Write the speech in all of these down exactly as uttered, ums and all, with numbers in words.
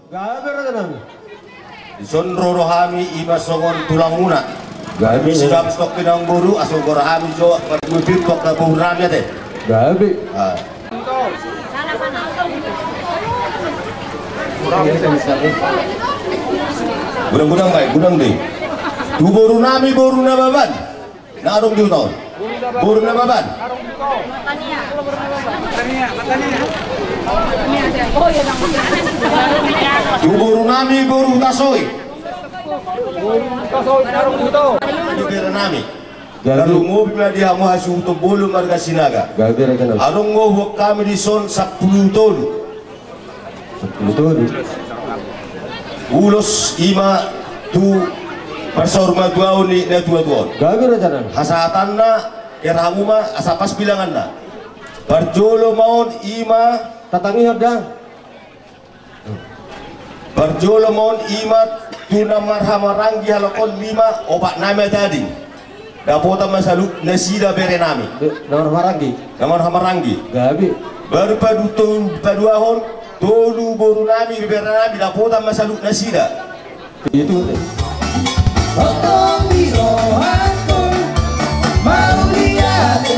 Gabe raja nami. Dison ro do hami ima songon tulangmuna. Gabe. Sidapus tongkin amangboru, asa hugoar hami jo, parmutin tu angka boru nami ate. Gabe. Ah. Godang, godang, baik, godang deh. Tu boru nami, boru Nababan. Na adong di huta on. Boru Nababan. Tu boru nami, boru Hutasoit. Di bere nami. Gabe. Tarlumobi ma di hamu hasuhuton bolon marga Sinaga. Gabe raja nami. Adong do huboan hami dison sampulu tolu. Sampulu tolu. Ulos ima tu parsaurmatuaon ni natuatua on. Gabe raja nami. Hasahatanna, hera hamu ma asa pas bilanganna. Parjolo ma on ima. Tatangihon da. Parjolo ma on ima tu na marhahamaranggi halak on lima, opat nami ate ading. Dapotan ma saluhut nasida bere nami. Na marhahamaranggi. Na marhahamaranggi. Gabe. Baru padu-, paduahon, tolu boru nami, bere nami, dapotan ma saluhut nasida. Itu. Tongtong di rohangku, mauliate,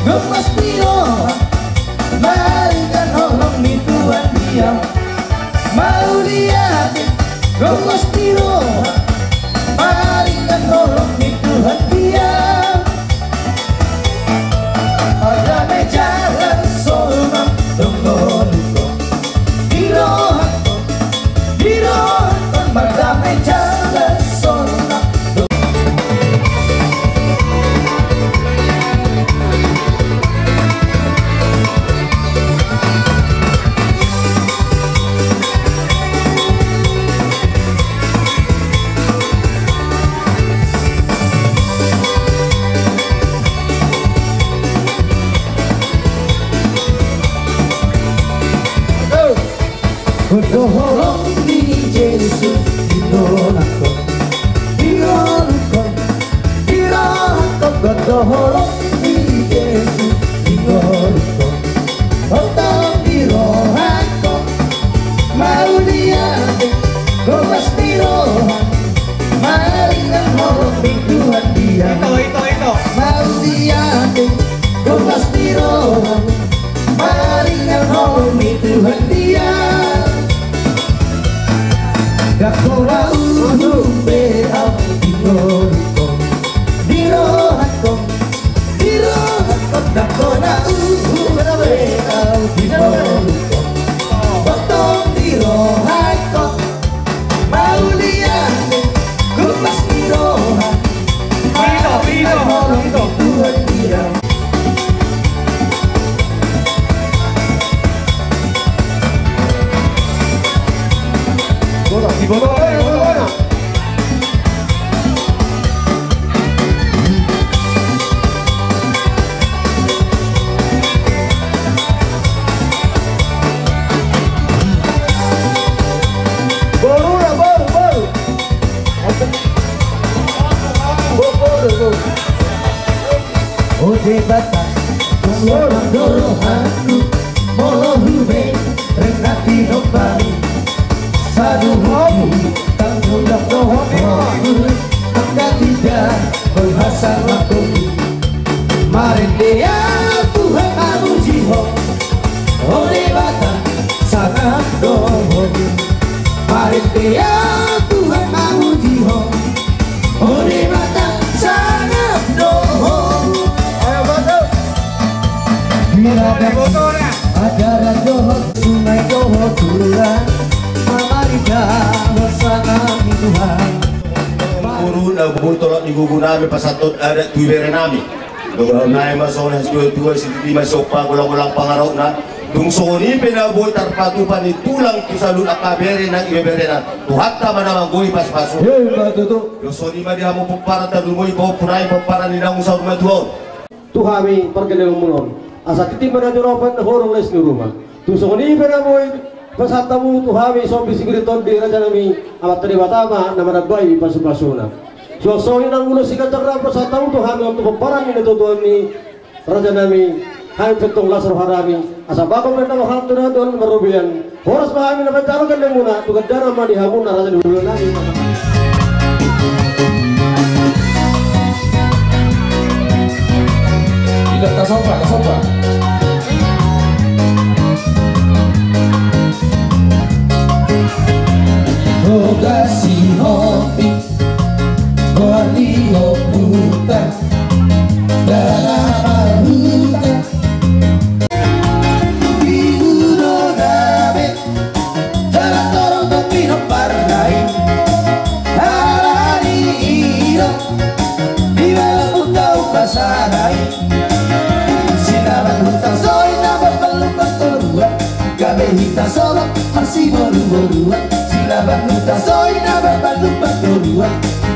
gomos di roha, maringan holong ni Tuhan dia. Mauliate, gomos di roha, maringan holong ni Tuhan dia. Mardame jala sonang, dongolukon di rohangku, di rohangku, mardame jala sonang. Godang holong ni Jesus di rohangku, di rohangku, di rohangku, godang holong ni Jesus di rohangku. Tongtong di rohangku, mauliate, gomos di roha, maringan holong ni Tuhan dia. Ito, ito, ito. Mauliate, gomos di roha, maringan holong ni Tuhan dia. Ndang hona uhum be au di ngolungkon, di rohangkon, di rohangkon, ndang hona uhum be au di ngolungkon. Tongtong di rohangkon, mauliate, gomos di roha, maringan holong ni Tuhan dia. Boru na, boru, boru. Boru, boru. O Debata, tongtong do rohangku, molo hubereng na tinombangmi. Saluhuthu tanggung jawab do ho, angka ida, boi hasangapon. Marende au Tuhan mamuji Ho, o Debata sangap do Ho. Marende au Tuhan mamuji Ho, o Debata sangap do Ho. Ayo, bantu. Bila ada ajaran do Ho, sungai do Ho Tuhan, mamarita bersama Tuhan. Boru na boi tolap ni gogo nami pasahathon adat tu ibebere nami. Dohonon nami ma songon hasuhuton ni natuatua, sititi ma siompa, golang-golang pangarahutna. Dung songon i pe na boi tarpatupa ni tulang tu saluhut angka bere nang ibeberena. Tuhanta ma na manggohi pasupasu. Emma tutu. Dung songon i ma di hamu pomparan, tarlumobi pahompu nami pomparan ni naung saur matua on. Tu hami pargellengonmuna on, asa titi ma na jolo, bahen holong les ni ruma. Tung songon i pe na boi pasahat hamu tu hami, sombi sigiri tondi, raja nami, Amanta Debata ma na manambai pasupasuna. Suang songon i nang ulos siganjang na pasahat hamu tu hami on tu pomparan ni natuatua on, raja nami, Hami pe tong las roha nami, asa bagot ma na marhalto na tuan marrobean. Horas ma hami na manjalo gellengmuna, tu gandana ma di hamu na raja ni hulahula nami. Inda, tasomba, tasomba. Boga si Hopi, boa ni ompunta, dana marhuta. Ibu do gabe, jala torop do pinompar nai. Alani i do, di balo huta umpasa nai. Silaban huta soi na marpalu partoruan, gabe hita solot marsiboruboruan. Silaban huta soi na marpalu partoruan,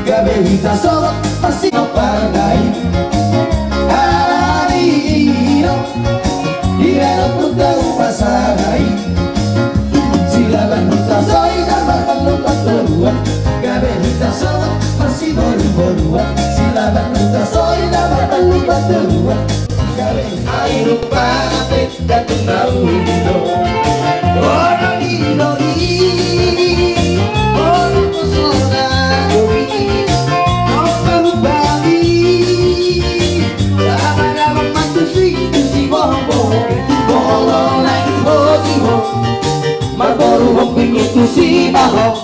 gabe hita solot marsi- pinompar nai. Alani i do, di balo huta umpasa nai. Silaban huta soi na marpalu partoruan, gabe hita solot marsiboruboruan. Silaban huta soi na marpalu partoruan, gabe ai rupa ate. Datu na uli do, orang i do i, orang kosona do i, orang berubah i. Lama-lama matusi, tusi bohong-bohong, bohong lo naik bogi ho. Marboru hombing i tusi bohong.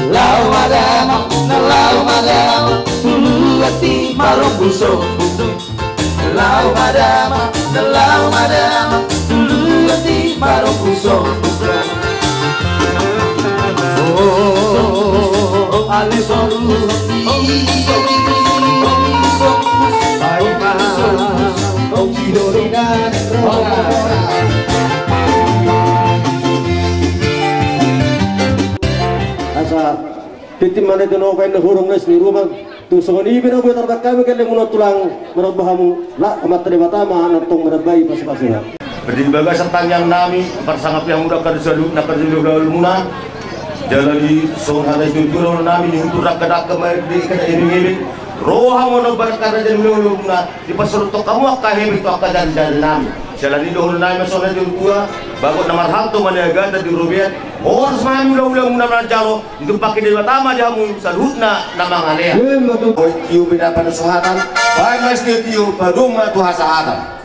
Laho ma damang, na laho ma damang, tu luat i marombu so. Laho ma damang, na laho ma damang, tu luat i marombu so. O, ale boru, o, ai ma, o, sidorina. Asa, tintin ma na i tu na baen na hurung na i si ni rumang. Tung songon i pe na boi tarbaen hami gellengmuna tulang, manambai hamu, la, Amanta Debata ma na tong manambai pasupasuna. Di bagasan tangiang nami, parsangap hamu angka na saluhutna, angka na hulahula muna. Jala di songon hata situtu dohonon nami, di hutu rangka-rangka ma di kada iming-iming. Ro hamu na baen angka na hulahula muna, dipasaruthon hamu angka hepeng tu angka jari-jari nami. Siala ni i dohonon nami ma songon hata ni natuatua, bagot na marhalto ma niagatan di robean. Horas ma hami hulahula muna manjalo. Ditumpahi Debata ma di hamu saluhutna na mangalean. Boi tio pe na panusuhatan, baen ma sitio-tio, padomu ma tu hasahatan.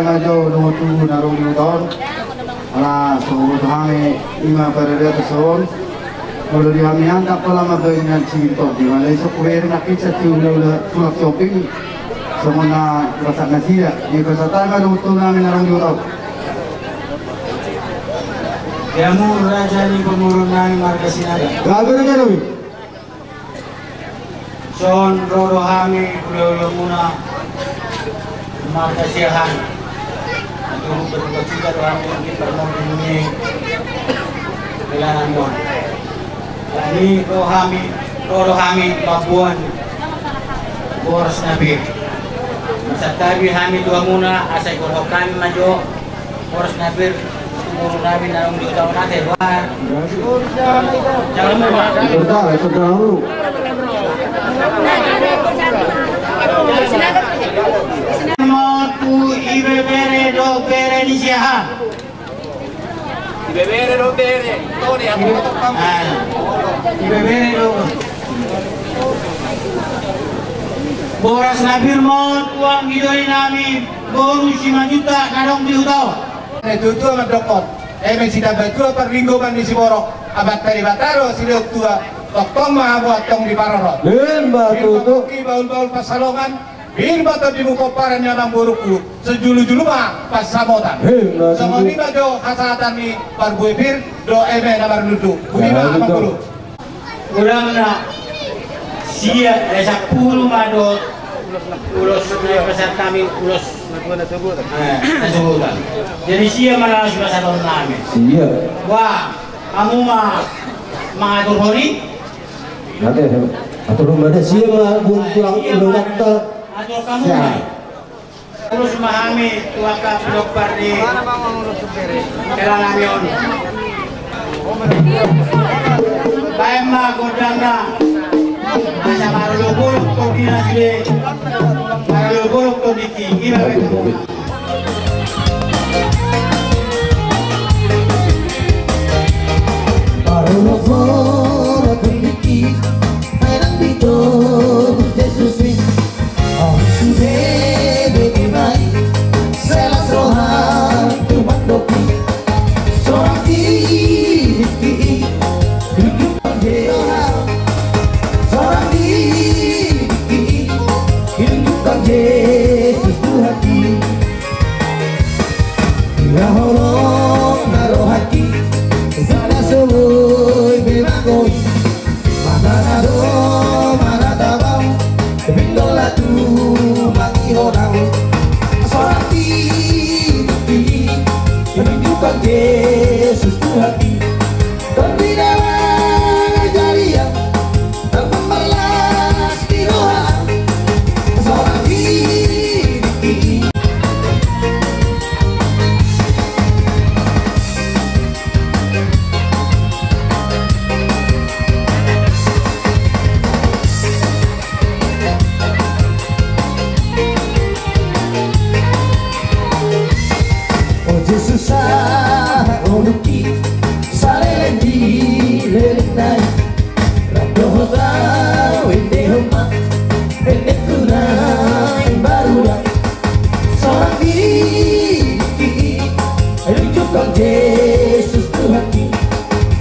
Ajo dohot tubu na adong di huta on. Ala so boto hami ima parade atas on. Molo di hami antak pola ma bagian sibin tondi. Mala isok kuberin na pizza tu ula-ula tulak shopping. Songon na pasak nasida. Di pasahat hami ma dohot tubu nami na adong di huta on. Jamur raja ni pamoruon nami marga Sinaga. Gabe na gabe. Son ro do hami hulahula muna marga Siahaan. Atur berduka cita do hami di parmonding ni hela nami on. Jadi ro hami, ro do hami mamboan boras na pir. Marsantabi hami tu hamuna asa iboto hami ma jo. Boras na pir tu boru nami na adong di huta on ate, bah. Jalo ma, bah. Ikut jalo, ikut jalo. Mau tu ibebere dohot bere ni Siahaan. Ibebere dohot bere. Toni, aku potong kamu. Ah. Ibebere dohot. Boras na pir ma on tu anggi doli nami boru Simanjuntak na adong di huta on. Natuatua mandok on, eme sitambatua parlinggoman ni siborok, Amanta Debata do silehon tua, tongtong ma hamu antong diparorot. Emma tutu. Birba pongki bahulbahul pansalongan, birba tondimu pomparan ni amangborungku, sijulujulu ma pansamotan. Emma tutu. Songon i ma jo hasahatan ni parbue pir dohot eme na marnundu. Boti ma amangboru. Godangna sia, eh, sampulu ma dohot ulos na pasahat nami, ulos, eh, na sogot. Jadi sia ma na laos pasahaton nami. Sia. Wah, hamu ma mangaturhon i. Ate, aturhon ma da sia ma buat tulang, sia ma, donganna. Atur hamu ma. Ulos ma hami tu angka pinompar ni hela nami on. Baen ma gondangna. Asa marolopolop tondina sude. Marolopolop tonditi. Ima baen. Marolopolop tonditi. Ai nang di togu Jesus i. Ahu sude bege ma i, sai las rohangku mandok i. Sorang di tingki i, tunjukkan Je-, sorang di tingki i, tunjukkan Jesus Tuhan i. Ia holong na rohangki, sada soboi be ma i. Manang na do manang tabang, pinggol na tumang i honang. Sorang di tingki i, tunjukkan Jesus Tuhan i. Tondi na mangajari au, na marlas ni roha au. Sorang di tingki i. O Jesus, sahat ngolungki, saleleng di lelengna i. Rap dohot au endehon ma, endehonku na imbaru da. Sorang di tingki i, tunjukkan Jesus Tuhan i.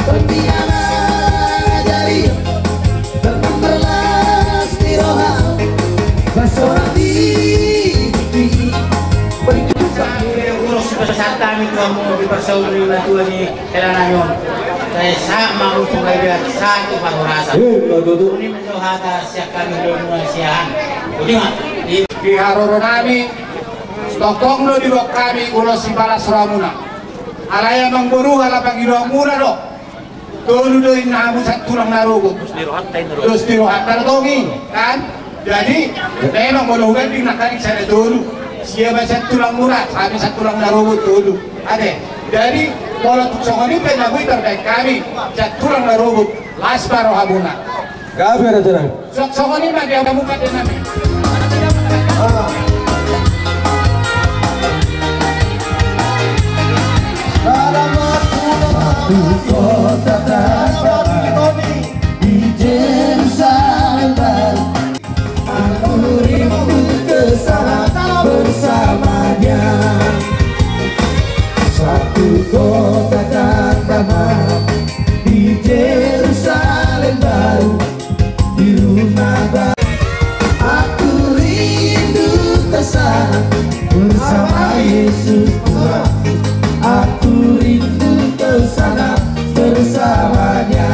Tondi na mangajari au, na marlas ni roha au. Ba sorang di tingki i, tunjukkan. Ulos pasahat nami tu hamu di parsaur ni natua ni hela nami on. Sai sahat ma tu panggabean, sahat tu parhorasan. Ima tutu. Songon i ma jo hata sian hami hulahula Siahaan. Boti ma. Di haroro nami, tongtong do didok hami ulos sipalas rohamuna. Alai amangboru, ala pangidoanmuna do. Tolu do inna hamu sian tulang na rogot. Dos ni rohanta do tong i, kan? Jadi memang molo hubanding nangkaning sada tolu, sia ma sian tulangmuna, hami sian tulang na rogot tolu. Ate. Jadi molo tung songon i pe na boi tarbaen hami sian tulang na rogot, las ma rohamuna. Gabe, raja nami. Songon i ma di hamu pande nami. Di Jerusalem baru, aku rindu ke sana bersama Dia. Baru di rumah ba-, aku rindu kau sana bersama Yesus Tuhan. Aku rindu kau sana bersamanya.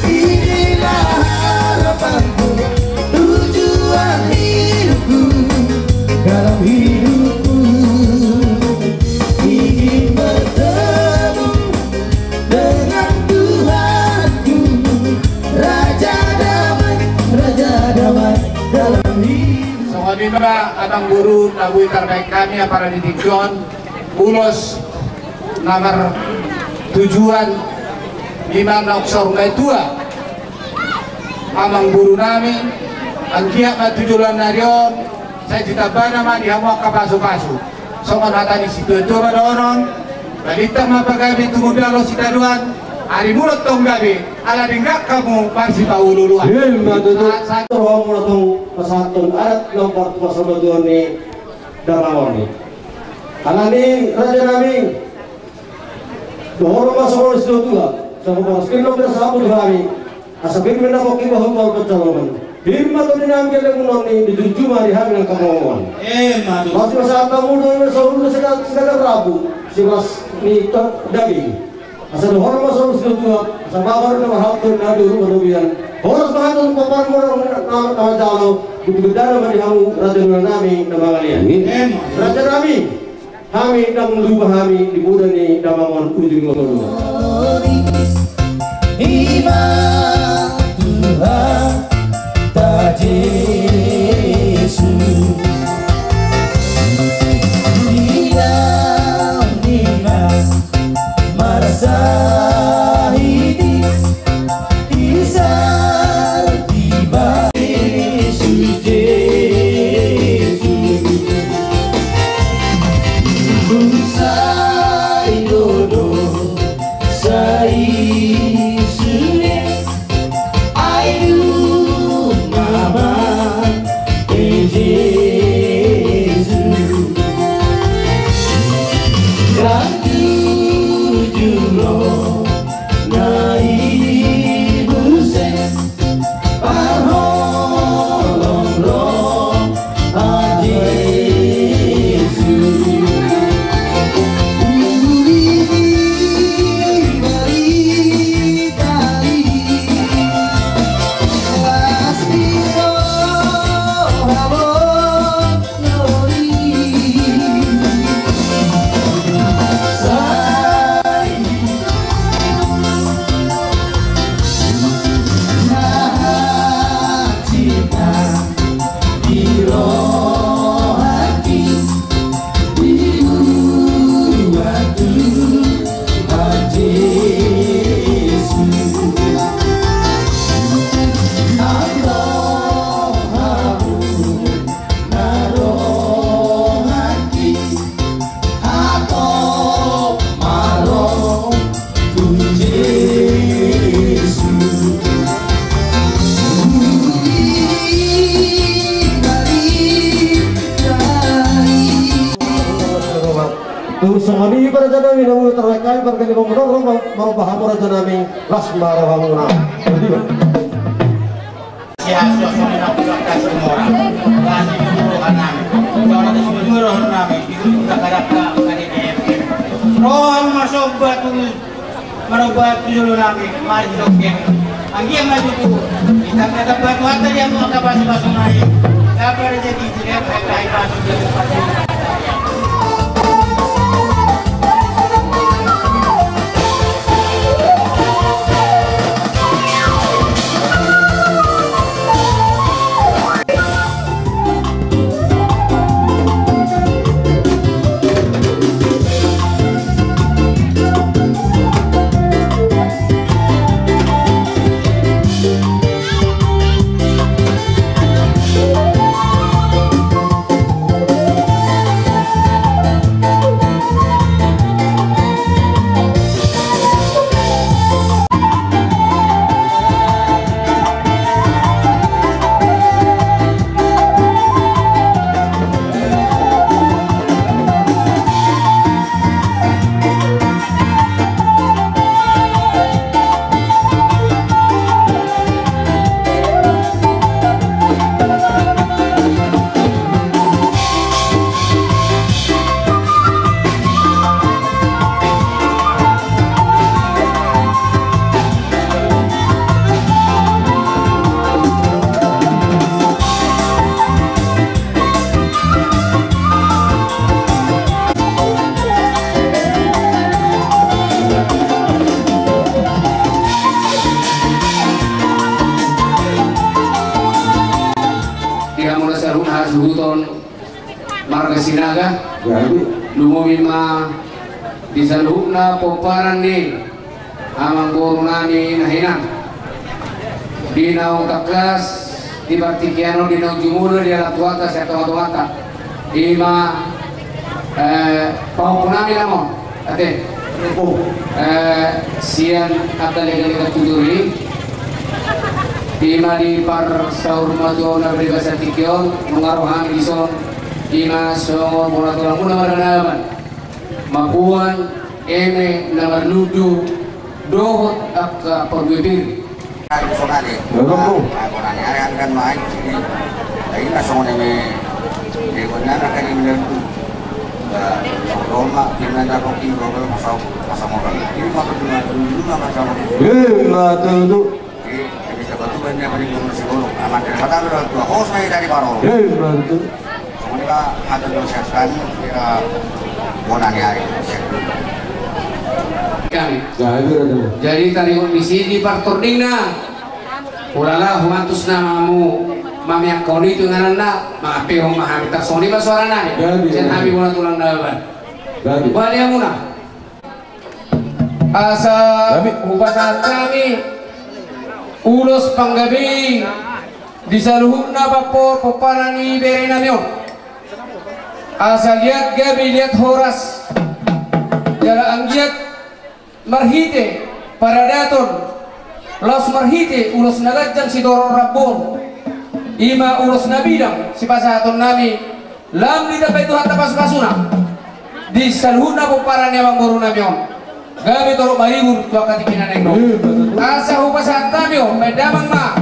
Inilah harapanku, tujuan hidupku, dalam hidupku ingin bertemu dengan Tuhanku, Raja Damai, Raja Damai dalam hidup. Songon i ma amang guru na boi tarbahen hami, aparan ni tingki on, ulos na martujuan, ima na unsur na tua, amang guru nami, anggiat ma tu joloan ni ari on, sai ditambana ma di hamu angka pasupasu. Songon hata ni situatua ma dohonon: Balintang ma pagabe, tumundalhon sitadoan, arimuna tong gabe, ala denggan hamu marsipaolooloan. Ima tutu. Sa-, sa-, rohamuna tong pasahathon adat na hombar tu parsatutuon ni damang on i. Alani, raja nami, dohonon ma songon na sitaotua, songon na paraskenon ni sahaput hami, asa pir ma na pongki bahul bahul pansalongan. Pir ma tondi nami gellengmuna on i, dijunjung ma di hami nang hamu on. Ima tutu. Laos dipasahat hamu do i na saur ni sega-, segagan rambu, simas ni to-, daging. Asa dohonon ma songon na sitaotua, asa babar na marhalto na di rumah robian. Horas ma hami tu paparmuna na, na, na manjalo, tu gandana ma di hamu raja nami na mangaliat. Ima. Raja nami, hami ndang lupa hami di poda ni damang on ujung ni ngolunta. Ima Tuhanta Jesus, di naung ninna marsahit i, di sar di ba-, Jesus, Jesus. Sai do do, sai sude, ai dung ma, e Jesus. Ndang tutu ro na i muse, parholong roha Jesus. Uli ni barita i, las ni roha bo. Tung songon i ma raja nami, na molo tarbahen hami pargalimaon on, ro ma, maroba hamu raja nami, las ma rohamuna. Sian suasana na kuat kasih mora. Kasih mora nami. Jangan ada semua dua roh nami. Itu sudah kadang-kadang. Roh masuk batu. Maroba tu jolo nami. Mari kita oke. Anggiat ma tutu. Kita kata batu hata dia mau kata batu batu mai. Kabar jadi tidak pakai batu. Suhuton marga Sinaga. Jadi, lumobi ma di saluhutna pomparan ni amangboru nami na hinan. Di naung tangkas di partingkian on, di naung jumolo di halak tuanta sian tongatonganta. Ima, eh, pahompu nami nama on. Ate. Oh. Eh, sian angka legalega tutur i. Ima di parsaurmatuaon na di bagasan tingki on, nunga ro hami dison. Ima songon bona tulang muna marga Nababan. Mamboan eme na marlundu dohot angka parbuebir. Songon i. Songon i. Ima tutu. Ima tutu. Songon i ma hata do sian hami, ia, bona ni ari. Hami. Jadi, jadi taringot disi di partordingna. Ulala, humantus nama hamu, mamiangkon i tu ingananna, mangapehon ma hami, tarsongon i ma soara nami. Jadi, sian hami bona tulang Nababan. Jadi. Bali hamuna. Asa hupasahat hami ulos panggabean di saluhutna pampo-, pomparan ni bere nami on. Asa liat gabe liat horas, jala anggiat marhite paradaton, laos marhite ulos na ganjang sitorop rambu on. Ima ulos na bidang sipasahaton nami. Lam ditambai Tuhanta pasupasuna di saluhutna pomparan ni amangboru nami on. Gabe torop maribur tu angka tingki na naeng ro. Asa hupasahat hami on, baen damang ma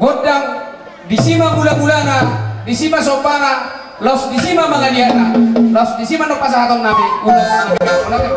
gondang, disi ma mulamulana, disi ma sombana, laos disi ma mangaliatna, laos disi ma nang pasahaton nami. Ulos nami.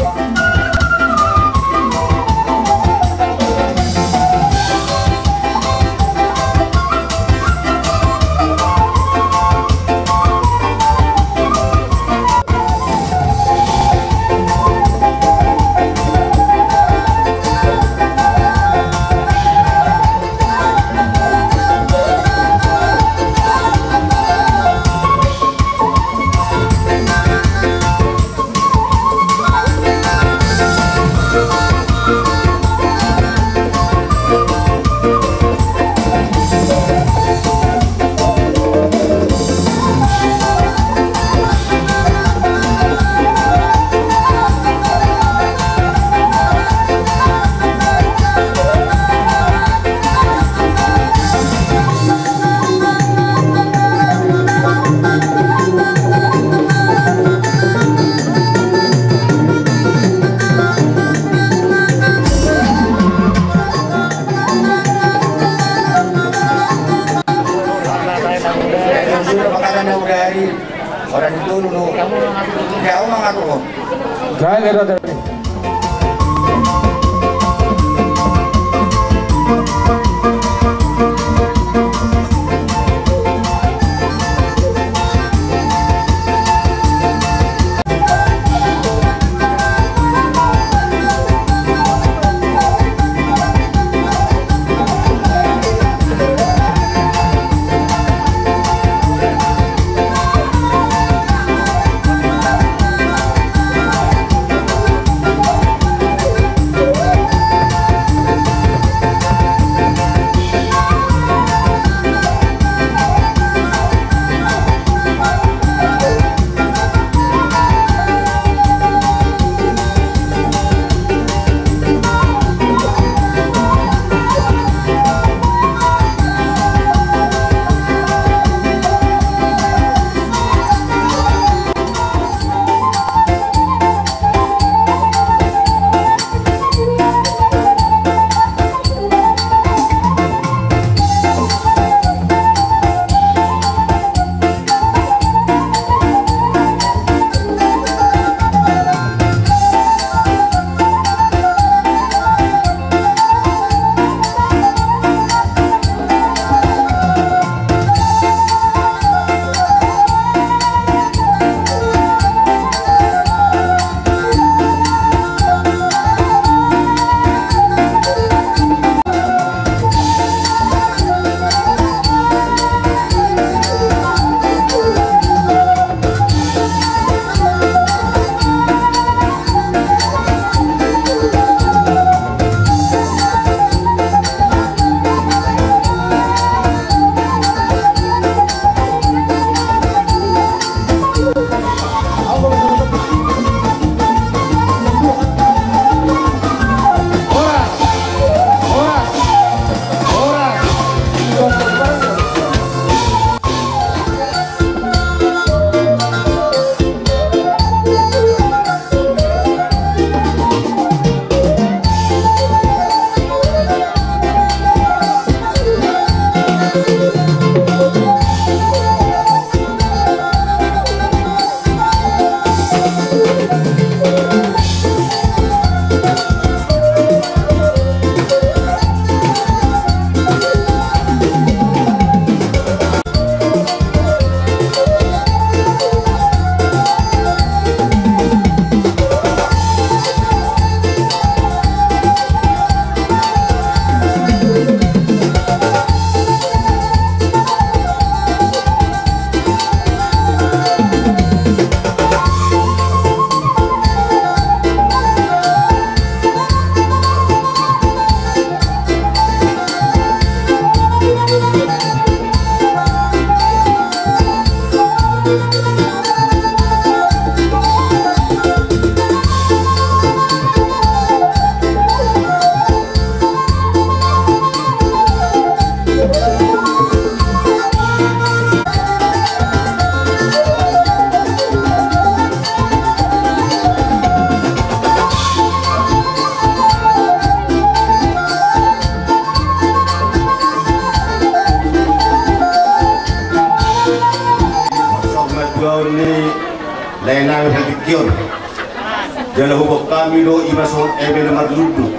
Jala huboan hami do i ma songon eme na marlundu.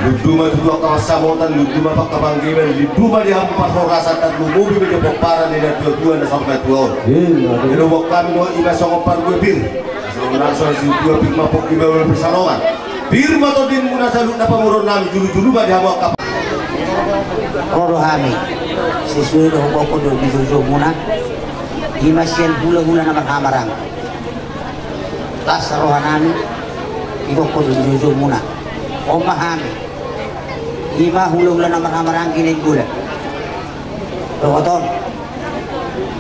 Lundu ma tutu angka pansamotan, lundu ma angka panggibean, lundu ma di hamu parhorasan, tarlumobi ma di pomparan ni natuatua na saur matua on. Jala huboan hami do i ma songon parbue pir. Songon na songon situtua, pir ma pongki, baola parsalongan. Pir ma tondimuna saluhutna pamoruon nami, julujulu ma di hamu angka. Ro do hami, sesuai do huboan do di joujoumuna. I ma sian hulahula na marhahamaranggi. Las roha nami, diboan do di joujoumuna. On ma hami. I ma hulahula na marhahamaranggi Nainggolan. Dohot on,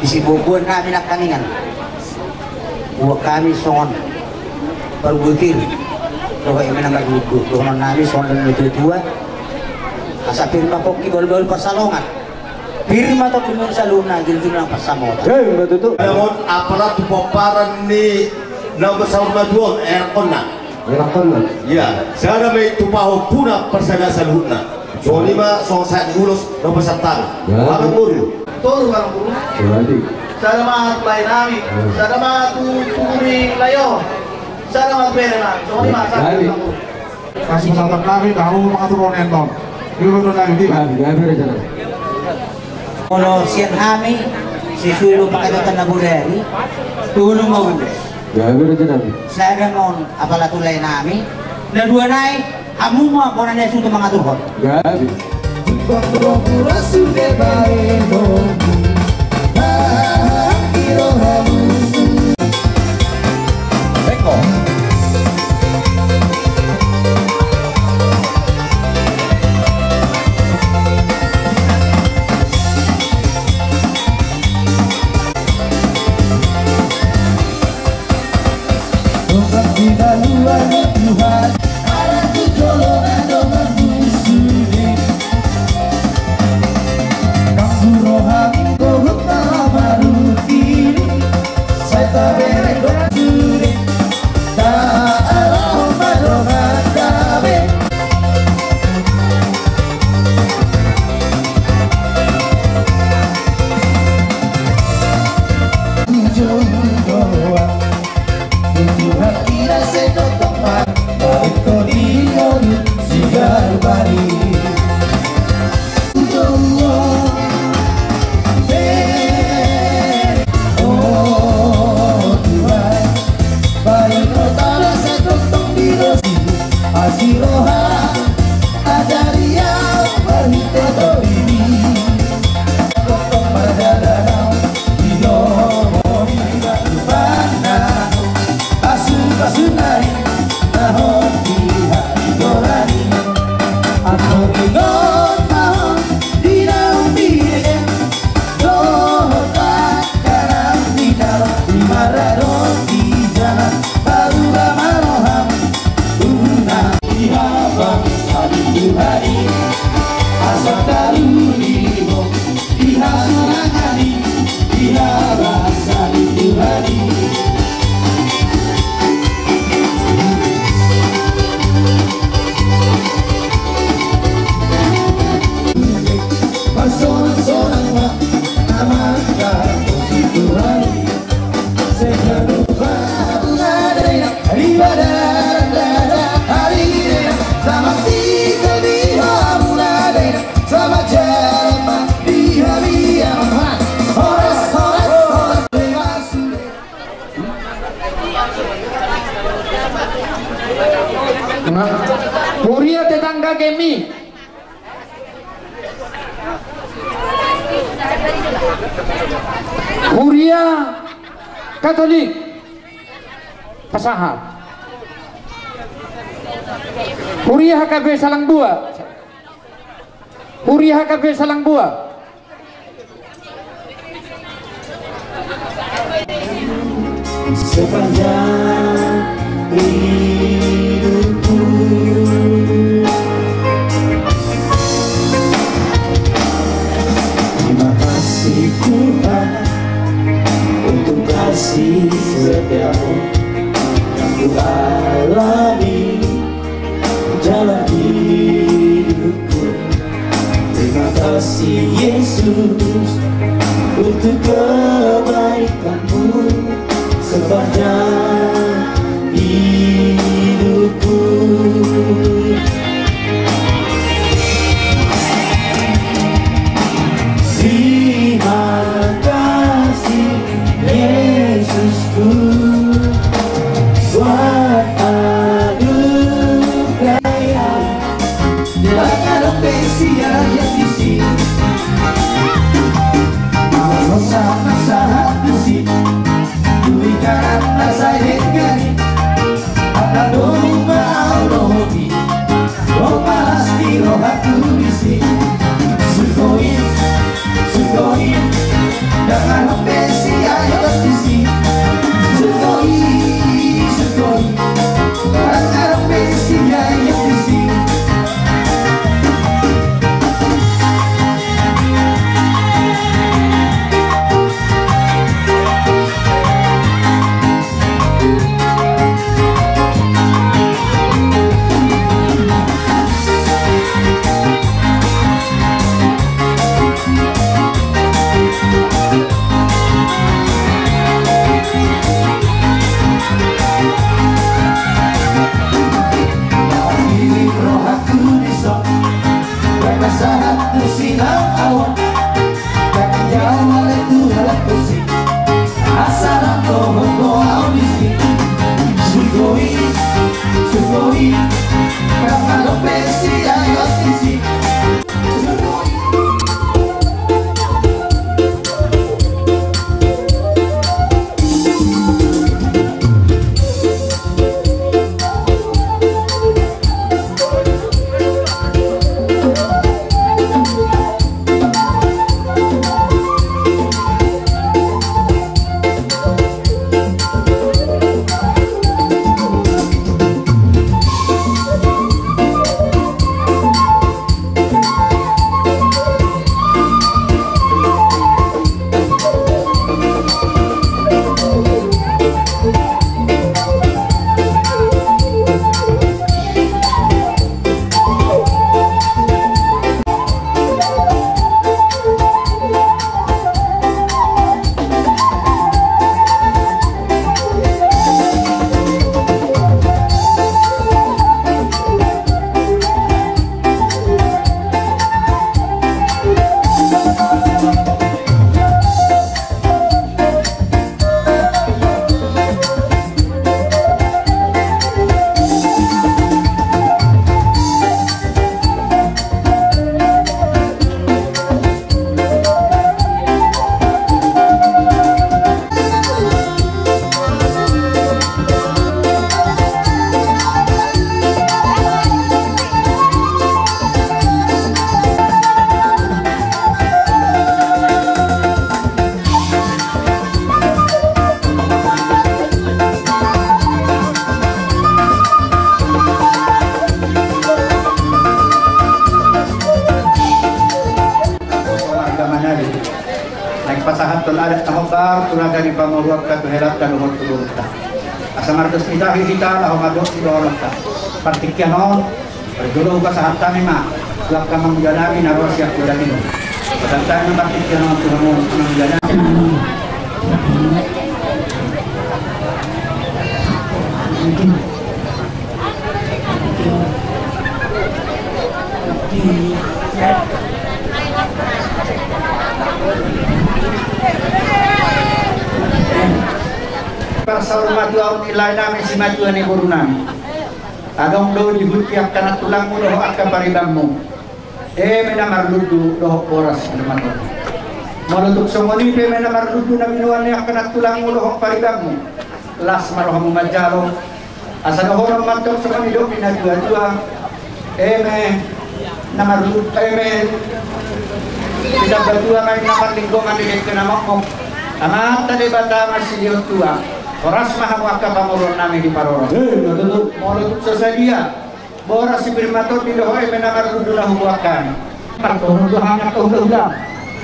di siboaboan nami nangkaningan, huboan hami songon parbue pir. Dohot eme na marlundu, dohonon nami songon na nidok ni natuatua. Asa pir ma pongki, baola, baola parsalongan. Pir ma tondimuna saluhutna, julujulu ma pansamotan. Jala on apala tu pomparan ni na saur matua on, erakkonna. Erakkonna. Ia, sada ma i tu pahompuna parsada saluhutna. Songon i ma songon sahat ni ulos na pasahat hami. Ia. Amang boru. Toru amang boru. Sada ma tu lae nami. Ia. Sada ma tu, tu ni lae on. Sada ma tu bere nami. Songon i ma sada. Ia. Amang boru. Kasih kesempatan kami, tahu mengatur ronen non. Di mana lagi, di mana? Gabe, gabe, rencana. Molo sian hami, sesuai do pangkataion na bodari, tolu ma ulos. Gabe, rencana. Sada ma on apala tu lae nami, na dua nai, hamu ma bona ni hasuhuton mangaturhon. Gabe. Pura sude bae do. Huria tetangga kami. Huria Katolik. Pasahat. Huria H K B Salangbua. Huria H K B Salangbua. Sepanjang hidupku. Terima kasih Tuhan untuk kasih setiamu yang ku alami dalam hidupku. Terima kasih Yesus untuk kebaikanmu sepanjang hidup. Sahat tu sinang ahu, tapi jauh ale tu halak tusi. Asa rap dohot do ahu disi. Sugoi, sugoi, karna dope si ayo sisi. Marga Manado. Naeng pasahathon adat na hombar tu raja ni pamoruonta, tu helanta dohot tu borunta. Asa mardos ni tahi hita laho mandok sidohononta. Partingkian on, parjolo hupasahat hami ma tu angka amangudami na ro sian poda ni on. Pasahat hami ma partingkian on tu hamu amangudami. Parsaur matua on di lae nami, simatua ni boru nami. Adong do dihut ni angka nantulangmu dohot angka paribanmu. Eme na marlundu dohot boras Birmaton. Molo tung songon i pe eme na marlundu na binoan ni angka nantulangmu dohot paribanmu, las ma rohamu manjalo. Asa dohonon ma antong songon nidok ni natuatua. Eme na marlu-, eme di Tambatua ma inna marlinggoman, di dengke na mokmok Amanta Debata ma silehon tua. Horas ma hamu angka pamoruon nami di parorot. Eh, na tutu. Molo tung so sadia boras si Birmaton, di dohot eme na marlundu na huboan hami. Partohon do hami angka hulahula.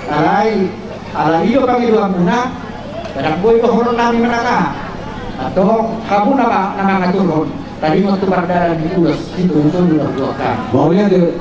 Alai, alai do pangidoanmuna, ndang boi dohonon nami manang aha. Antong hamu nama na mangaturhon. Taringot tu pardalan ni ulos, situtu do hulahula. Mauliate.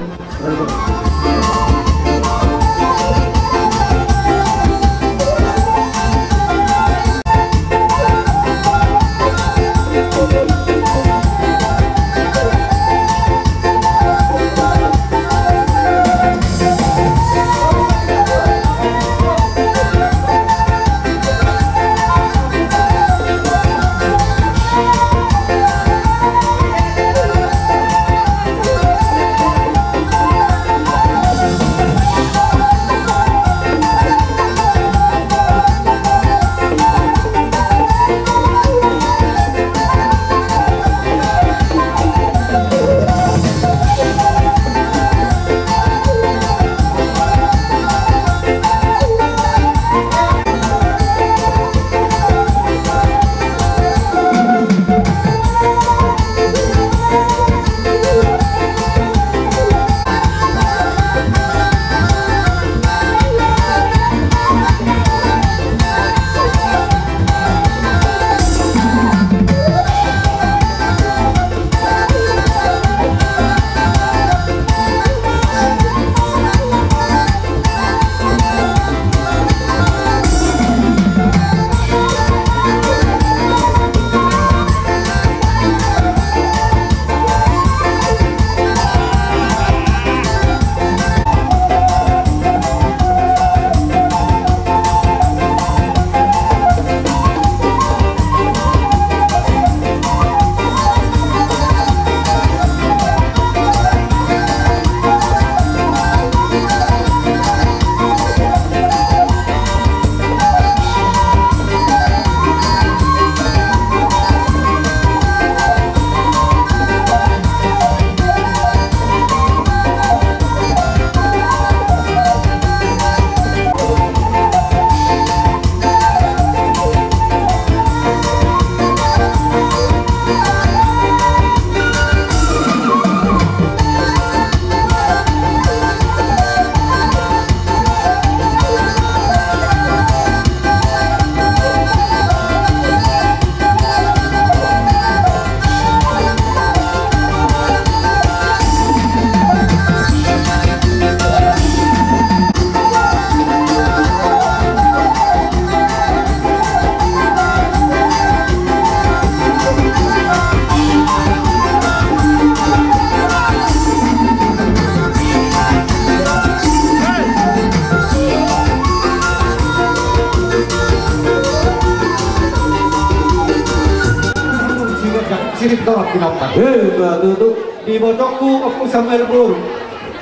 Sirip tolak pinompar. Eh, ba, tutu. Di bocokku, Ompu Samuel Boru.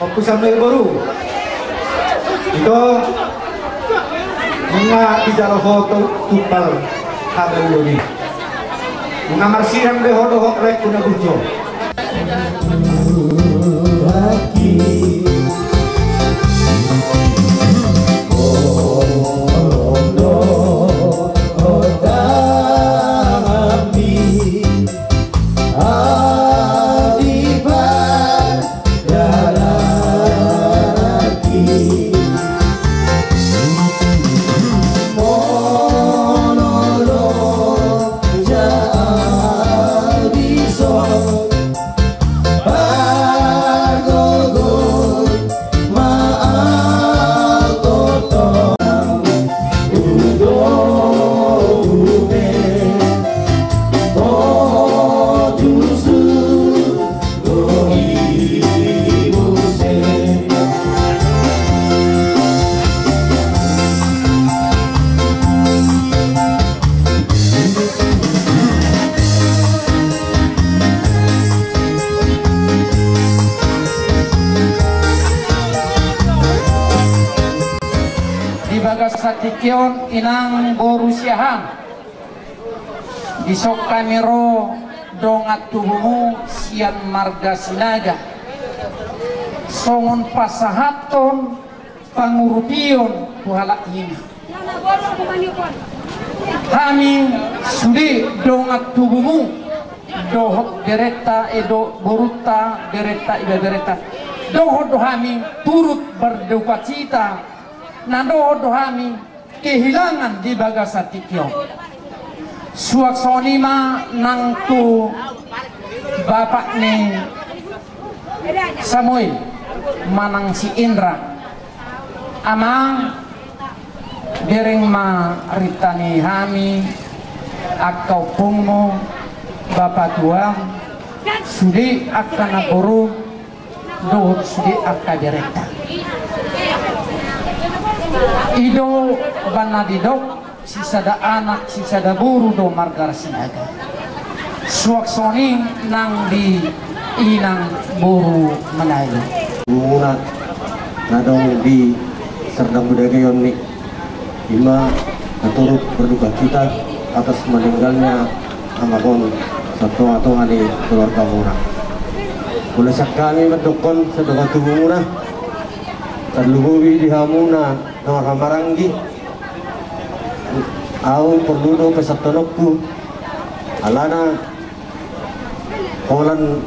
Ompu Samuel Boru. Ito. Nunga dijalo ho tu, tumpal habaluon i. Nunga marsidang be ho dohot laengku na burju. Di bagasan tingki on, inang boru Siahaan, dison hami ro dongan tubumu sian marga Sinaga, songon pasahathon pangurupion tu halak i. Hami sude dongan tubumu dohot berenta, eh, do, borunta, berenta, ibeberenta, dohot do hami turut berdukacita na dohot do hami kehilangan di bagasan tingki on. Suang songon i ma nang tu bapak ni Samuel manang si Indra. Amang, bereng ma rinta ni hami, angka ompungmu, bapatuam, sude angka namborum, dohot sude angka berenta. I do umbahen na didok, sisada anak, sisada boru do marga Sinaga. Suang songon i nang di inang boru Manalu. Muna na adong di Serdang Budaya Gayon ni, i ma na turut berdukacita atas meninggalnya amanghon satonga-tonga ni keluargamuna. Molo sian hami mandokkon sian dongan tubumuna, tarlumobi di hamuna na marhahamaranggi, ahu porlu do pasahathononku, alana holan.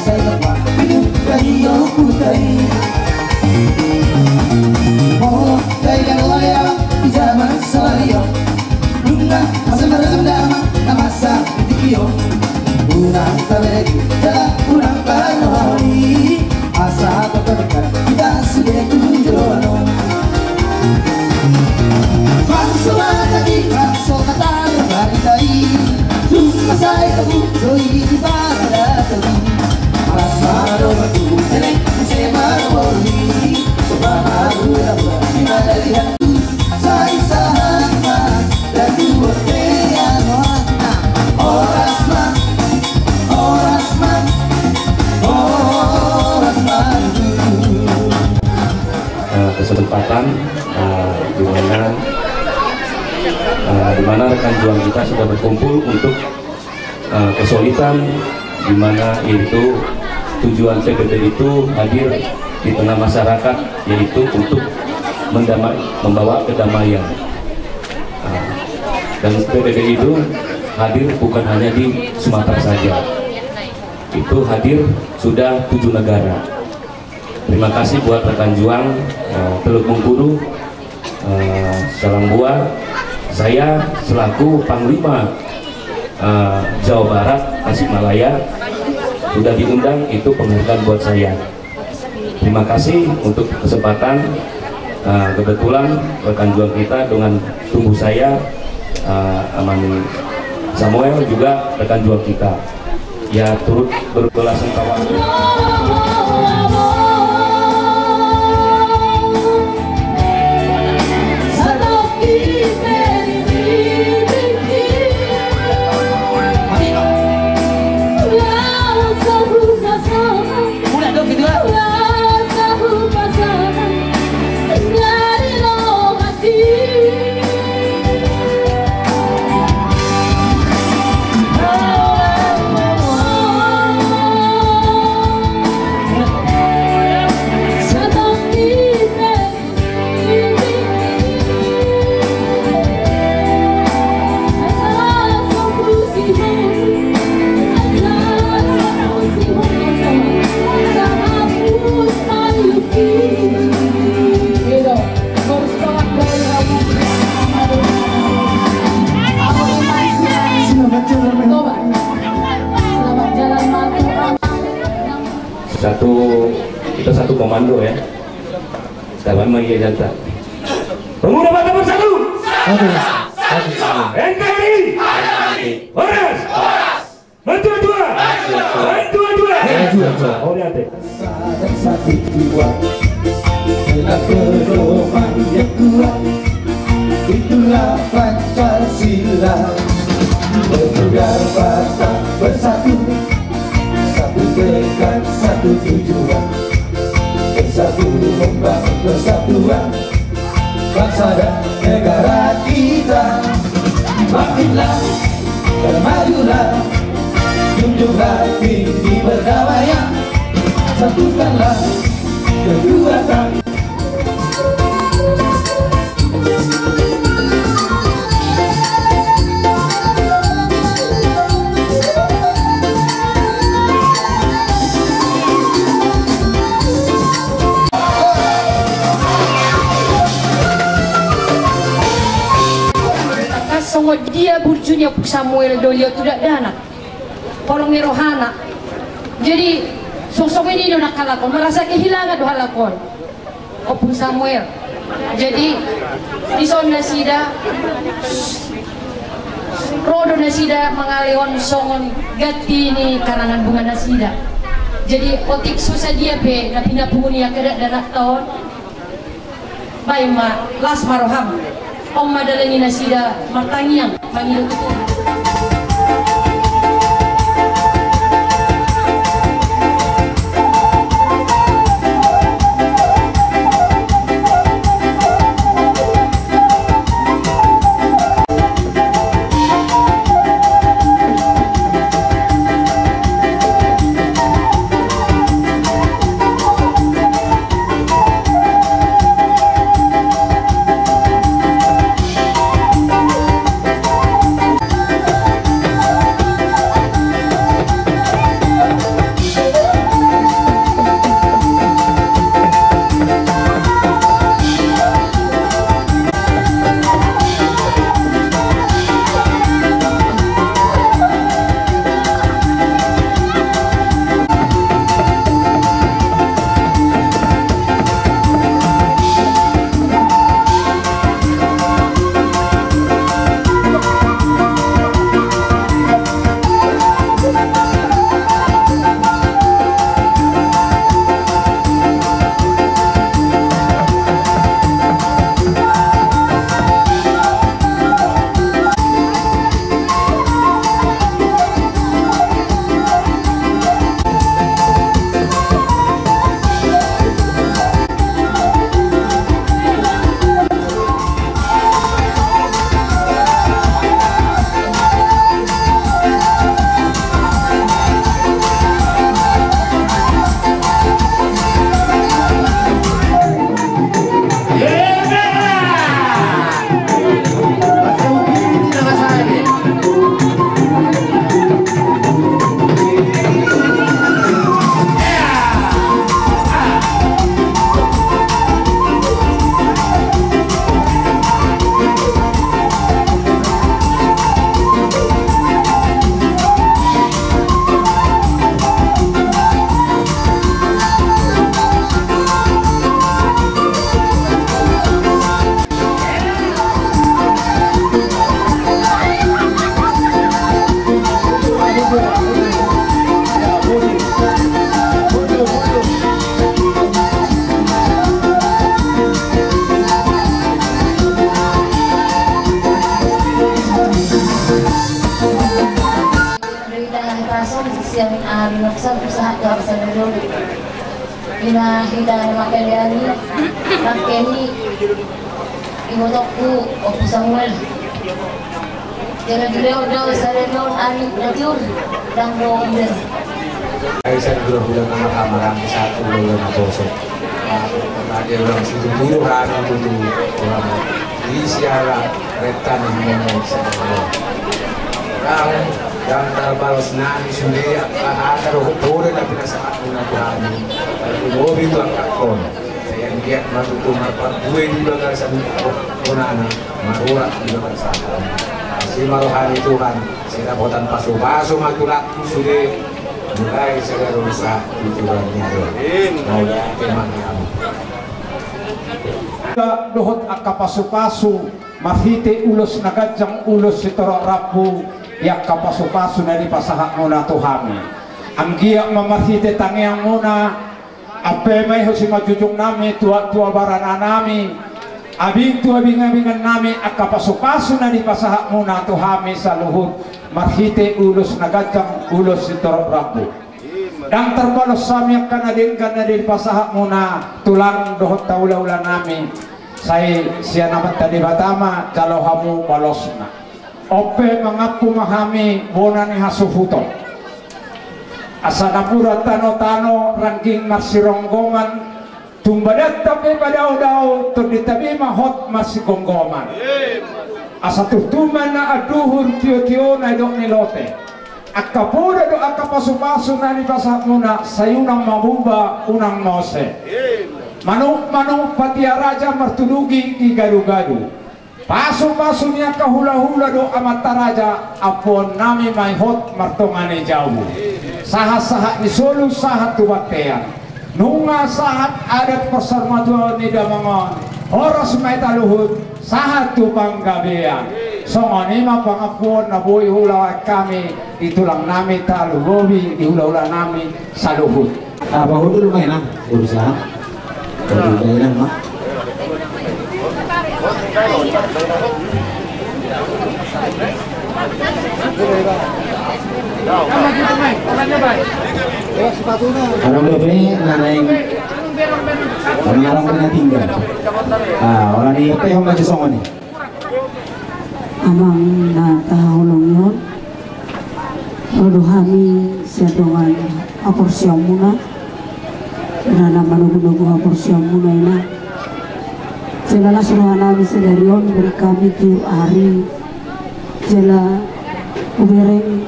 Sai lemah hidup dari yo putai. Molo dai na loa ya di zaman sabaria. Nunga masa maragam damang na masa di tingki on. Unang tabege jala unang parrohani. Asa tongtong hita sude tu joloan on. Bangso Batak i, bangso Batak i, bangso Batak i. Tung masa i tabu, doi di parada tabu. Asa do batu, elek muse marpoli. Coba baru dapat di mana lihat. Sai sahat ma, dan dua tean. Horas ma, horas ma, horas ma. Eh, kesempatan, eh, di mana, eh, di mana rekan juang kita sudah berkumpul untuk, eh, kesulitan, di mana itu tujuan P B B itu hadir di tengah masyarakat, yaitu untuk mendamai-, membawa kedamaian. Eh, dan P B B itu hadir bukan hanya di Sumatera saja, itu hadir sudah tujuh negara. Terima kasih buat rekan juang, eh, Teluk Bengkulu, eh, Salamboa. Saya selaku Panglima, eh, Jawa Barat, Tasikmalaya, sudah diundang, itu penghargaan buat saya. Terima kasih untuk kesempatan, eh, kebetulan rekan juang kita dengan tubuh saya, eh, Amani Samuel juga rekan juang kita. Ya, turut berbelasungkawa. Satu, kita satu komando ya. Sama ma ia janta. Pemuda Batak Bersatu. Satu. Satu. N K R I. Horas. Maju dua. Maju dua. Maju dua. Oriente. Satu dua. Dengan pedoman yang kuat. Itulah Pancasila. Pemuda Batak Bersatu. Satu tekad, satu tujuan. Bersatu membangun persatuan bangsa dan negara kita. Bangkitlah dan majulah. Junjunglah tinggi perdamaian. Satukanlah kekuatan. Songon dia burju ni Ompung Samuel do liot tu dakdanak. Holong ni rohana. Jadi, songon i do na halak on, merasa kehilangan do halak on. Ompung Samuel. Jadi, dison nasida, ro do nasida mangalehon songon ganti ni karangan bunga nasida. Jadi, otik so sadia pe na pinapungu ni angka dakdanakta on, baen ma, las ma roham. On ma dalan ni nasida martangiang mangido tu Tuhan. Ina hita na mangalean i, nangkin i, ibotongku Ompu Samuel. Jala dilehon do sadari on anak na tiur, ndang do umur. Ai sadari on bulan na marhamarang, satu bulan na poso. Tadi orang situ dulu hari itu orang di siara retan yang sedang. Orang yang terbalas nami sudah apa ada roh boleh tapi rasa aku nak Tuhan. Tapi mau itu angkat kon. Saya lihat matutu marparbue di bagasan konana, marurat di bagasan. Asi ma roha ni Tuhan, sai dapotan pasupasu ma tulangku sude, mulai sada dosa di Tuhan ni ado. Amin. Mauliate ma di hamu. Dohot angka pasupasu, marhite ulos na ganjang, ulos sitorop rambu, di angka pasupasu na dipasahatmuna tu hami. Anggiat ma marhite tangiangmuna, ampe ma i ho simanjujungnami, tua-tua barananami, abing tu abing-abingannami, angka pasupasu na dipasahatmuna tu hami saluhut, marhite ulos na ganjang, ulos sitorop rambu. Ndang tarbalos hami angka na denggan na dipasahatmuna, tulang dohot hula-hulanami, sai sian Amanta Debata ma jalo hamu balosna. On pe mangampu ma hami bona ni hasuhuton. Asa napuran tano-tano rangging marsironggoman, tung badanta pe padao-dao, tondinta be ma hot marsigomgoman. Asa turtu ma na anduhur tio-tio na nidok ni lote. Angka poda dohot angka pasupasu na nipasahatmuna, sai unang mamuba, unang mose. Manuk-manuk patia raja martudugi di gadu-gadu. Pasupasu ni angka hula-hula dohot amanta raja, ampuonnami ma i hot martonga ni jabu. Sahat-sahat ni solu sahat tu bontean. Nunga sahat adat parsarumatuaon ni damang on, horas ma i taluhut sahat tu panggabean. Songon i ma pangampuon na boi huulahi hami di tulangnami Talubobi, di hula-hulanami saluhut. Ah, pahundul ma inang, urusan. Pahundul ma inang ma. Adong dope na naeng, adong dope na tinggal. Ah, orang ni pe hom maju songon i. Amang na tahaholongi on, ro do hami sian dongan haporseaonmuna, di na manogu-nogu haporseaonmuna, inang. Jala las rohanami sadari on, bere hami tiur ari, jala hubereng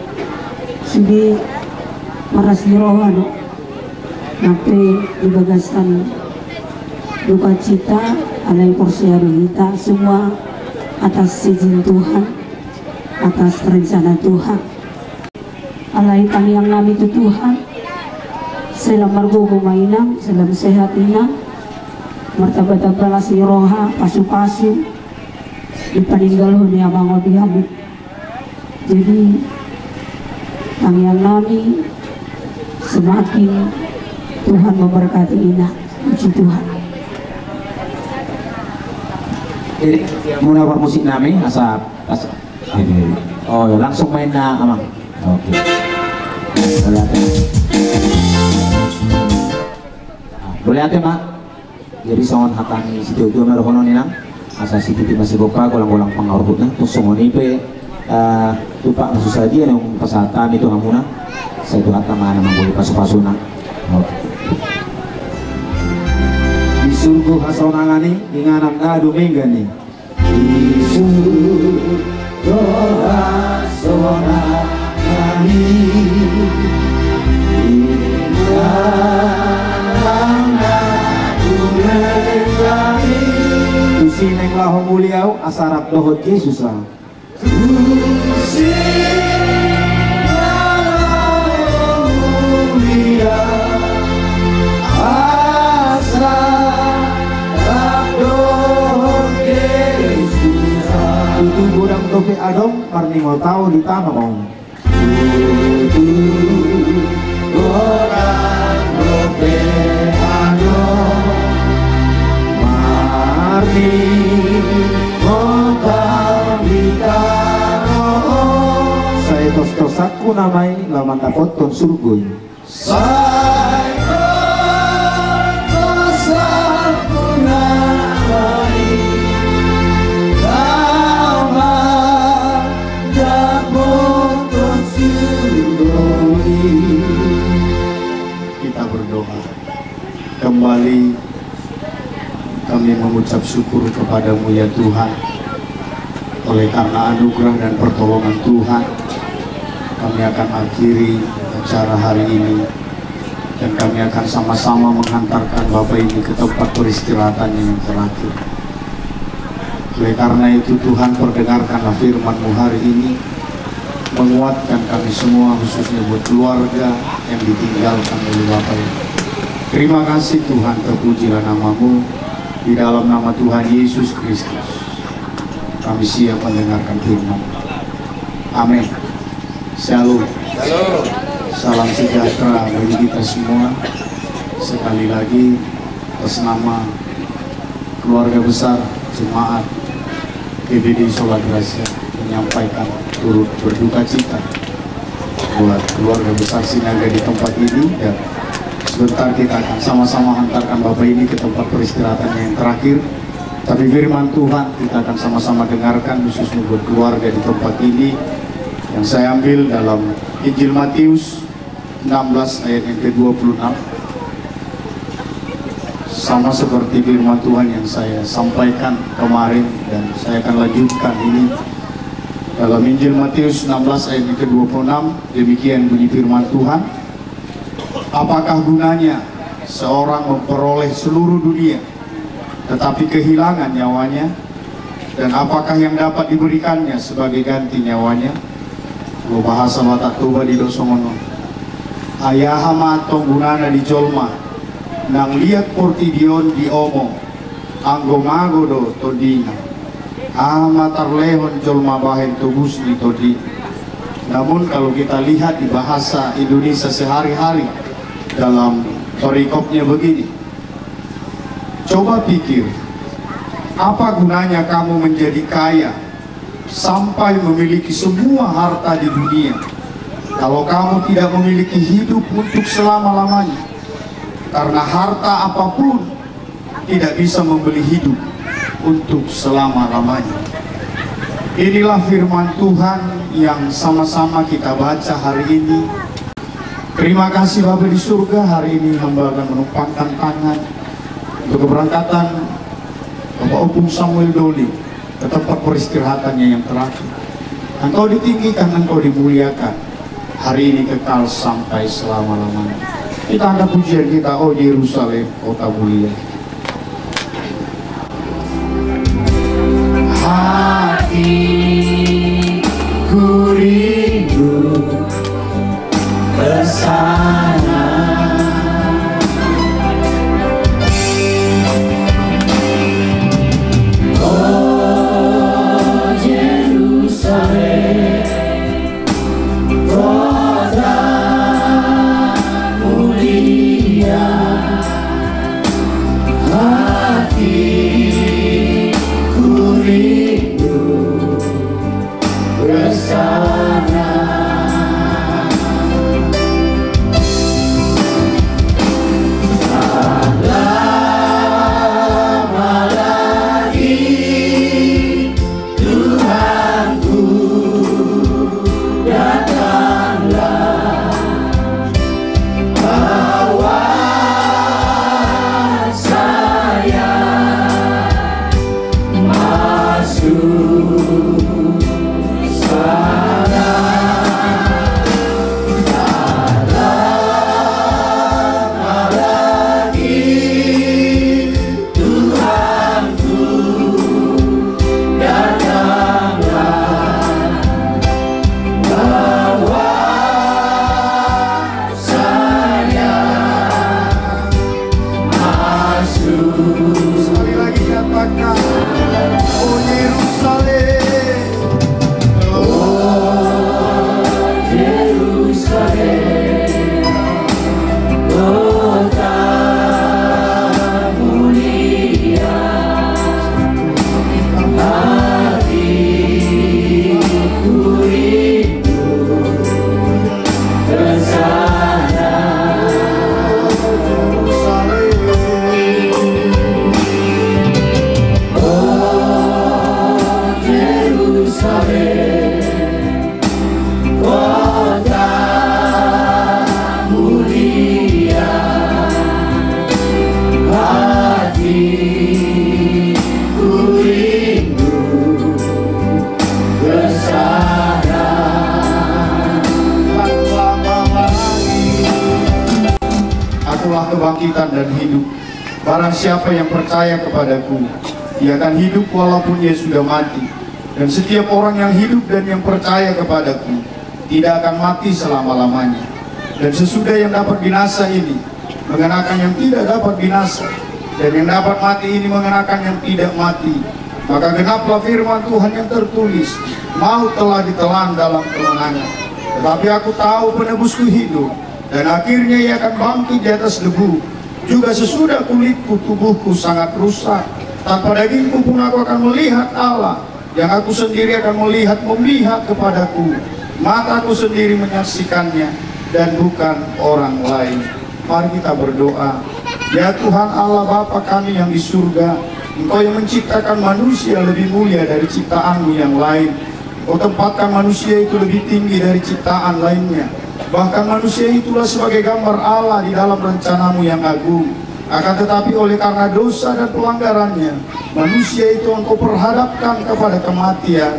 sude marlas ni roha do. Nang pe di bagasan dukacita, alai porsea do hita, semua atas izin Tuhan, atas rencana Tuhan. Alai tangiangnami tu Tuhan, sai lam margogo ma inang, sai lam sehat inang, martamba-tamba las ni roha, pasu-pasu, di paninggalhon ni amang on di hamu. Jadi, tangiangnami semakin Tuhan memberkati inang. Puji Tuhan. Jadi, muna parmusiknami, asa, asa. Oh, langsung main na, amang. Oke. Boleh ate. Ah, boleh ate, Mak. Jadi songon hata ni situa-tua ma dohonon, inang, asa sititi ma sigompa, golang-golang pangarahutna. Tung songon i pe, eh, tumpak na so sadia naung pasahat hami tu hamuna, sai Tuhanta ma na manggoli pasu-pasuna. Oke. Di surgo hasonangan i, inganan na dumenggan i. Di surgo hasonangan i, inganan na dumenggan i. Tusi naeng laho muli ahu, asa rap dohot Jesus ahu. Tusi naeng laho muli ahu, asa rap dohot Jesus ahu. Tutu godang dope adong, marningot ahu di tano on. Tutu godang dope adong, marningot ahu di tano on. Sai tos-tosangku nama i, laho mandapothon surgo i. Sai Kita berdoa. Kembali kami mengucap syukur kepada-Mu, ya Tuhan, oleh karena anugerah dan pertolongan Tuhan, kami akan akhiri acara hari ini, dan kami akan sama-sama menghantarkan Bapak ini ke tempat peristirahatan yang terakhir. Oleh karena itu, Tuhan, perdengarkanlah firman-Mu hari ini, menguatkan kami semua, khususnya buat keluarga yang ditinggalkan oleh Bapak ini. Terima kasih, Tuhan, terpujilah nama-Mu. Di dalam nama Tuhan Yesus Kristus, kami siap mendengarkan firman. Amin. Shalom. Shalom. Salam sejahtera bagi kita semua. Sekali lagi, atas nama keluarga besar jemaat G B D Sola Gratia menyampaikan turut berduka cita buat keluarga besar Sinaga di tempat ini, dan sebentar kita akan sama-sama hantarkan Bapak ini ke tempat peristirahatan yang terakhir. Tapi firman Tuhan kita akan sama-sama dengarkan, khususnya buat keluarga di tempat ini, yang saya ambil dalam Injil Matius enam belas ayat yang kedua puluh enam. Sama seperti firman Tuhan yang saya sampaikan kemarin, dan saya akan lanjutkan ini dalam Injil Matius enam belas ayat yang kedua puluh enam, demikian bunyi firman Tuhan. Apakah gunanya seorang memperoleh seluruh dunia, tetapi kehilangan nyawanya? Dan apakah yang dapat diberikannya sebagai ganti nyawanya? Molo bahasa Batak Toba didok songon on. Ai aha ma antong gunana di jolma naung liat portibi on di omong, anggo mago do tondina? Aha ma tarlehon jolma bahen tobus ni tondina? Namun kalau kita lihat di bahasa Indonesia sehari-hari, dalam perikopnya begini, coba pikir, apa gunanya kamu menjadi kaya sampai memiliki semua harta di dunia, kalau kamu tidak memiliki hidup untuk selama-lamanya? Karena harta apapun tidak bisa membeli hidup untuk selama-lamanya. Inilah firman Tuhan yang sama-sama kita baca hari ini. Terima kasih, Bapa di surga, hari ini hamba akan menumpangkan tangan untuk keberangkatan Bapak Ompung Samuel Doli ke tempat peristirahatannya yang terakhir. Engkau ditinggikan, Engkau dimuliakan, hari ini kekal sampai selama-lamanya. Kita angkat pujian kita, "O Yerusalem, kota mulia." Hatiku rindu ke sana. O Yerusalem, kota mulia, hatiku rindu Itulah kebangkitan dan hidup. Barang siapa yang percaya kepada-Ku, ia akan hidup walaupun ia sudah mati. Dan setiap orang yang hidup dan yang percaya kepada-Ku tidak akan mati selama-lamanya. Dan sesudah yang dapat binasa ini mengenakan yang tidak dapat binasa, dan yang dapat mati ini mengenakan yang tidak mati, maka genaplah firman Tuhan yang tertulis, "Maut telah ditelan dalam kemenangan. Tetapi Aku tahu penebus-Ku hidup, dan akhirnya ia akan bangkit di atas debu. Juga sesudah kulit-Ku, tubuh-Ku sangat rusak, tanpa daging-Ku pun Aku akan melihat Allah, yang Aku sendiri akan melihat memihak kepada-Ku. Mata-Ku sendiri menyaksikannya, dan bukan orang lain." Mari kita berdoa. Ya Tuhan Allah, Bapa kami yang di surga, Engkau yang menciptakan manusia lebih mulia dari ciptaan-Mu yang lain. Kau tempatkan manusia itu lebih tinggi dari ciptaan lainnya. Bahkan manusia itulah sebagai gambar Allah di dalam rencana-Mu yang agung. Akan tetapi oleh karena dosa dan pelanggarannya, manusia itu Engkau perhadapkan kepada kematian.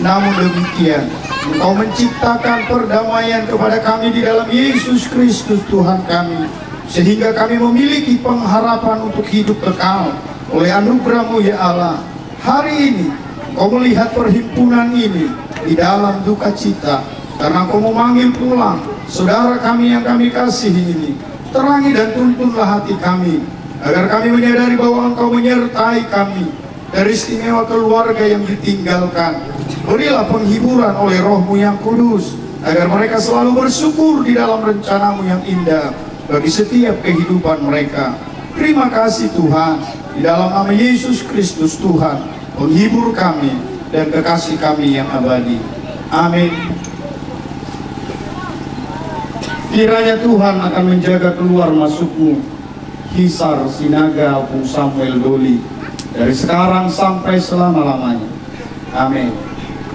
Namun demikian, Engkau menciptakan perdamaian kepada kami di dalam Yesus Kristus Tuhan kami, sehingga kami memiliki pengharapan untuk hidup kekal oleh anugerah-Mu, ya Allah. Hari ini, Engkau melihat perhimpunan ini di dalam duka cita, karena Engkau memanggil pulang saudara kami yang kami kasihi ini. Terangi dan tuntunlah hati kami, agar kami menyadari bahwa Engkau menyertai kami, teristimewa keluarga yang ditinggalkan. Berilah penghiburan oleh Roh-Mu yang kudus, agar mereka selalu bersyukur di dalam rencana-Mu yang indah bagi setiap kehidupan mereka. Terima kasih Tuhan, di dalam nama Yesus Kristus Tuhan, penghibur kami dan kekasih kami yang abadi. Amin. Kiranya Tuhan akan menjaga keluar masukmu, Hisar Sinaga Ompung Samuel Doli, dari sekarang sampai selama-lamanya. Amin.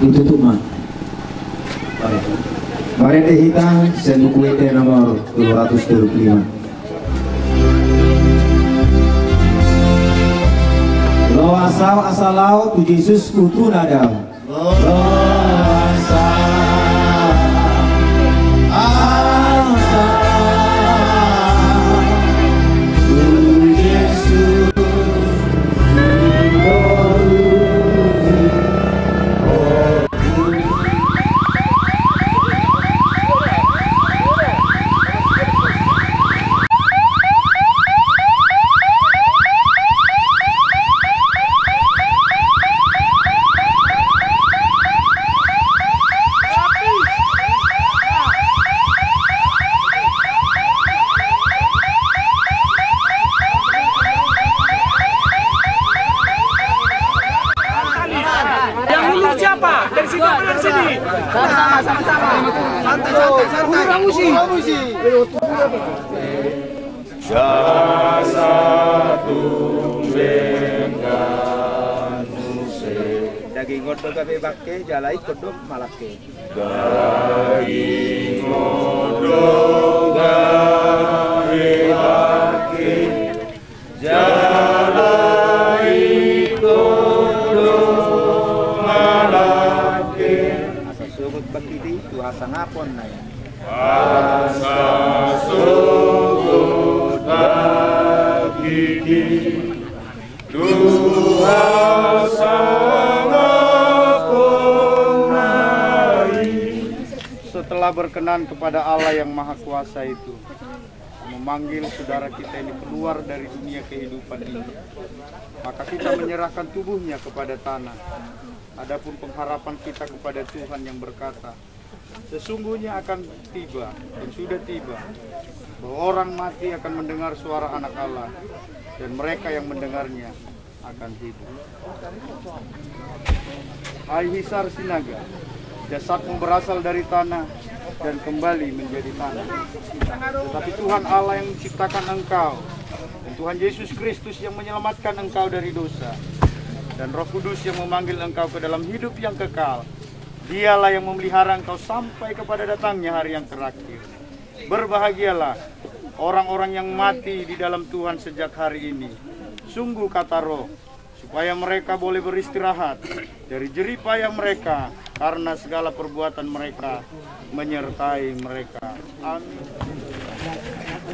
Tutup ma. Marende hita sian Buku Ende nomor dua ratus dua puluh lima. Loas ahu asa laho tu Jesus huhut tu na dao. Loas ahu asa tu Jesus. Yang ngulur siapa? Dari situ apa dari sini? Sama-sama, sama-sama. Santai, santai, santai. Ulang usi. Jasa tumben kan muse. Daging on do gabe bangke, jala ingkon do malangke. Daging on do gabe bangke, jala ingkon do malangke. Asa sogot bangkit i tu hasangapon na i. Asa sogot bangkit i tu hasangapon na i. Setelah berkenan kepada Allah yang Maha Kuasa itu, memanggil saudara kita ini keluar dari dunia kehidupan ini, maka kita menyerahkan tubuhnya kepada tanah. Adapun pengharapan kita kepada Tuhan yang berkata, sesungguhnya akan tiba, dan sudah tiba, bahwa orang mati akan mendengar suara Anak Allah, dan mereka yang mendengarnya akan hidup. Hai Hisar Sinaga, jasadmu berasal dari tanah dan kembali menjadi tanah. Tetapi Tuhan Allah yang menciptakan engkau, dan Tuhan Yesus Kristus yang menyelamatkan engkau dari dosa, dan Roh Kudus yang memanggil engkau ke dalam hidup yang kekal, Dialah yang memelihara engkau sampai kepada datangnya hari yang terakhir. Berbahagialah orang-orang yang mati di dalam Tuhan sejak hari ini. Sungguh kata roh, supaya mereka boleh beristirahat dari jerih payah mereka, karena segala perbuatan mereka menyertai mereka. Amin.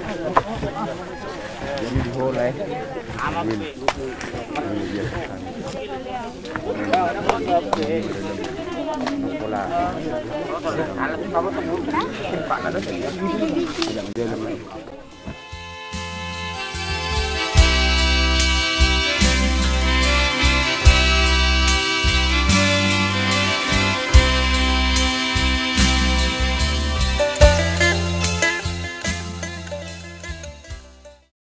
Jadi dihola, eh. Ini. Ini dia. Hola. Tidak menjalan.